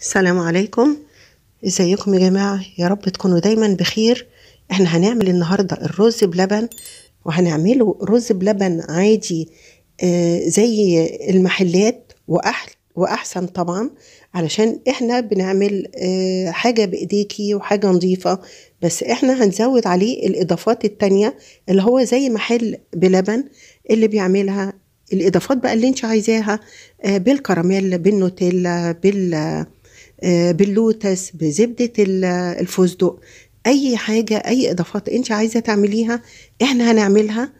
السلام عليكم، ازيكم يا جماعة؟ يا رب تكونوا دايما بخير. احنا هنعمل النهاردة الرز بلبن، وهنعمله رز بلبن عادي زي المحلات واحسن طبعا، علشان احنا بنعمل حاجة بايديكي وحاجة نظيفة، بس احنا هنزود عليه الاضافات التانية اللي هو زي محل بلبن اللي بيعملها. الاضافات بقى اللي انت عايزاها بالكراميل، بالنوتيلا، باللوتس، بزبدة الفستق، اي حاجة، اي اضافات انت عايزة تعمليها احنا هنعملها.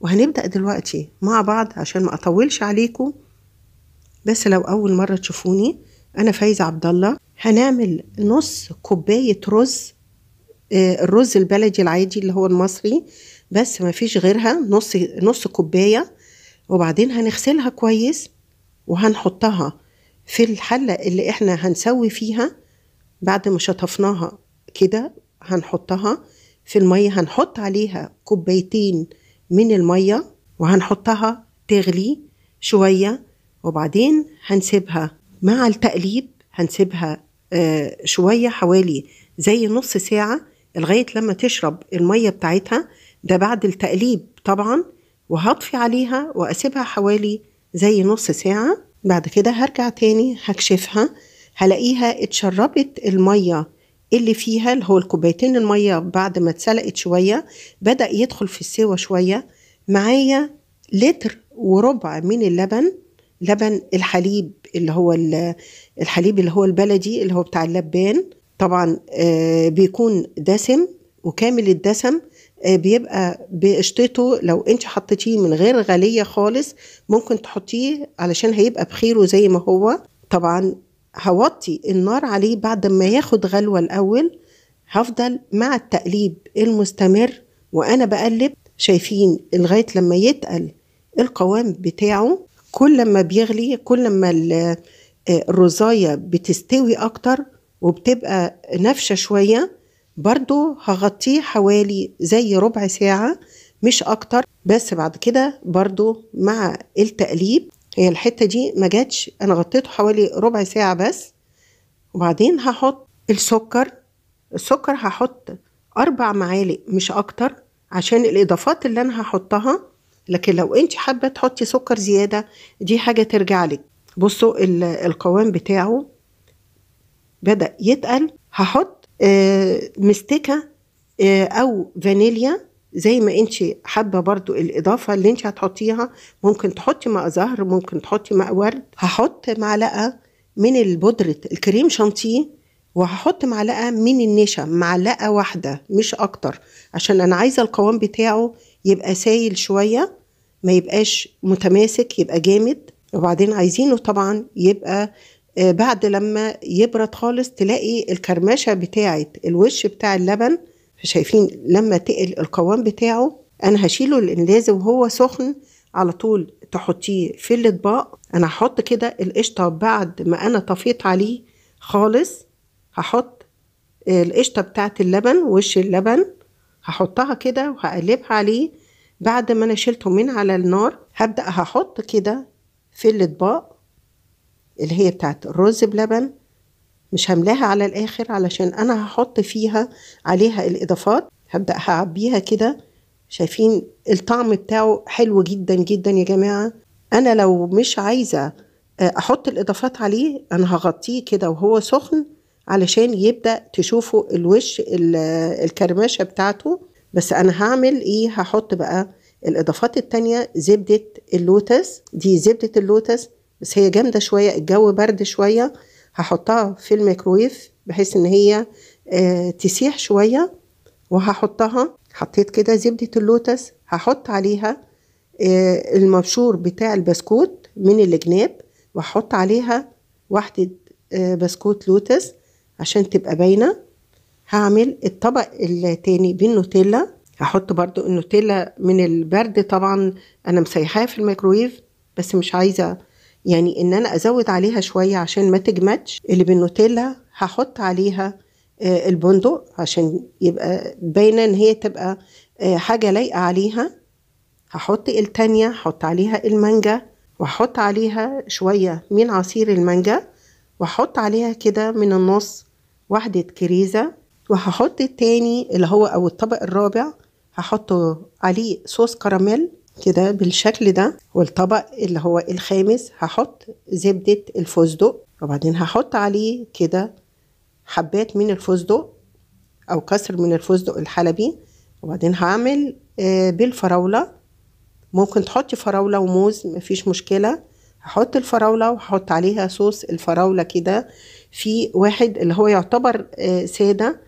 وهنبدأ دلوقتي مع بعض عشان ما اطولش عليكم. بس لو اول مرة تشوفوني، انا فايزة عبد الله. هنعمل نص كوباية رز، الرز البلدي العادي اللي هو المصري، بس ما فيش غيرها، نص كوباية. وبعدين هنغسلها كويس وهنحطها في الحلة اللي احنا هنسوي فيها. بعد ما شطفناها كده هنحطها في المية، هنحط عليها كوبايتين من المية وهنحطها تغلي شوية، وبعدين هنسيبها مع التقليب، هنسيبها شوية حوالي زي نص ساعة لغاية لما تشرب المية بتاعتها، ده بعد التقليب طبعا. وهطفي عليها واسيبها حوالي زي نص ساعة. بعد كده هرجع تاني هكشفها، هلاقيها اتشربت المية اللي فيها اللي هو الكوبايتين المية. بعد ما اتسلقت شوية بدأ يدخل في السوى شوية. معايا 1.25 لتر من اللبن، لبن الحليب اللي هو الحليب اللي هو البلدي اللي هو بتاع اللبان طبعا، بيكون دسم وكامل الدسم، بيبقى بقشطته. لو انت حطيتيه من غير غلية خالص ممكن تحطيه علشان هيبقى بخيره زي ما هو. طبعا هوطي النار عليه بعد ما ياخد غلوة الأول، هفضل مع التقليب المستمر وأنا بقلب، شايفين لغاية لما يتقل القوام بتاعه. كل ما بيغلي كل ما الرزاية بتستوي أكتر وبتبقى نافشة شوية. برضو هغطيه حوالي زي ربع ساعة مش أكتر، بس بعد كده برضو مع التقليب. هي الحتة دي ما جاتش، أنا غطيته حوالي ربع ساعة بس. وبعدين هحط السكر، السكر هحط 4 معالق مش أكتر عشان الإضافات اللي أنا هحطها، لكن لو انت حابة تحطي سكر زيادة دي حاجة ترجع لك. بصوا القوام بتاعه بدأ يتقل. هحط مستكة أو فانيليا زي ما انت حابة، برضو الإضافة اللي انت هتحطيها ممكن تحطي ماء زهر، ممكن تحطي ماء ورد. هحط معلقة من البودرة الكريم شانتيه، وهحط معلقة من النشا، معلقة واحدة مش أكتر، عشان أنا عايزة القوام بتاعه يبقى سايل شوية، ما يبقاش متماسك، يبقى جامد. وبعدين عايزينه طبعا يبقى بعد لما يبرد خالص تلاقي الكرمشة بتاعة الوش بتاع اللبن. شايفين لما تقل القوام بتاعه انا هشيله، لان لازم وهو سخن على طول تحطيه في الاطباق. انا هحط كده القشطة بعد ما انا طفيت عليه خالص، هحط القشطة بتاعة اللبن، وش اللبن هحطها كده وهقلبها عليه. بعد ما انا شلته من على النار هبدأ هحط كده في الاطباق اللي هي بتاعت الرز بلبن. مش هملاها على الاخر علشان انا هحط فيها عليها الاضافات. هبدأ هعبيها كده. شايفين الطعم بتاعه حلو جدا جدا يا جماعة. انا لو مش عايزة احط الاضافات عليه انا هغطيه كده وهو سخن علشان يبدأ تشوفوا الوش الكرمشة بتاعته. بس انا هعمل ايه؟ هحط بقى الاضافات التانية، زبدة اللوتس. دي زبدة اللوتس بس هي جامدة شوية، الجو برد شوية، هحطها في الميكرويف بحيث ان هي تسيح شوية. وهحطها، حطيت كده زبدة اللوتس، هحط عليها المبشور بتاع البسكوت من الجناب، وهحط عليها واحدة بسكوت لوتس عشان تبقى باينة. هعمل الطبق التاني بالنوتيلا، هحط برضو النوتيلا من البرد طبعا انا مسيحاها في الميكرويف، بس مش عايزة يعني ان انا ازود عليها شوية عشان ما تجمدش. اللي بالنوتيلا هحط عليها البندق عشان يبقى باينة ان هي تبقى حاجة لايقة عليها. هحط التانية، هحط عليها المانجا، وهحط عليها شوية من عصير المانجا. وهحط عليها كده من النص واحدة كريزة، وهحط التاني اللي هو او الطبق الرابع هحطه عليه صوص كراميل كده بالشكل ده. والطبق اللي هو الخامس هحط زبدة الفستق، وبعدين هحط عليه كده حبات من الفستق او كسر من الفستق الحلبي. وبعدين هعمل بالفراولة، ممكن تحطي فراولة وموز مفيش مشكلة. هحط الفراولة وهحط عليها صوص الفراولة كده. في واحد اللي هو يعتبر سادة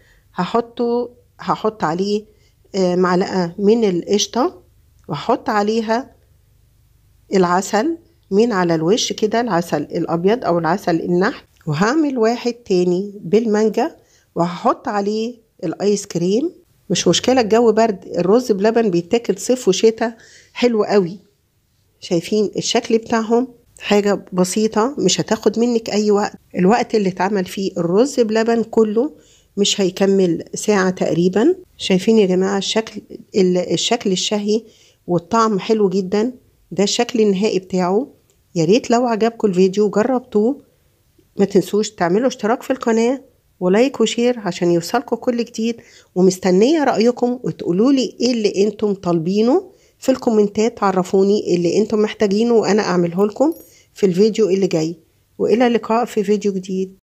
هحط عليه معلقة من القشطة، وهحط عليها العسل من على الوش كده، العسل الأبيض أو العسل النحل. وهعمل واحد تاني بالمانجا وهحط عليه الآيس كريم. مش مشكلة الجو برد، الرز بلبن بيتاكل صيف وشتاء حلو قوي. شايفين الشكل بتاعهم؟ حاجة بسيطة مش هتاخد منك أي وقت. الوقت اللي اتعمل فيه الرز بلبن كله مش هيكمل ساعة تقريبا. شايفين يا جماعة الشكل الشهي والطعم حلو جدا. ده الشكل النهائي بتاعه. يا ريت لو عجبكم الفيديو وجربتوه ما تنسوش تعملوا اشتراك في القناة و like و share عشان يوصلكم كل جديد. ومستنية رأيكم وتقولوا لي ايه اللي انتم طالبينه في الكومنتات، عرفوني ايه اللي انتم محتاجينه وانا اعمله لكم في الفيديو اللي جاي. والى اللقاء في فيديو جديد.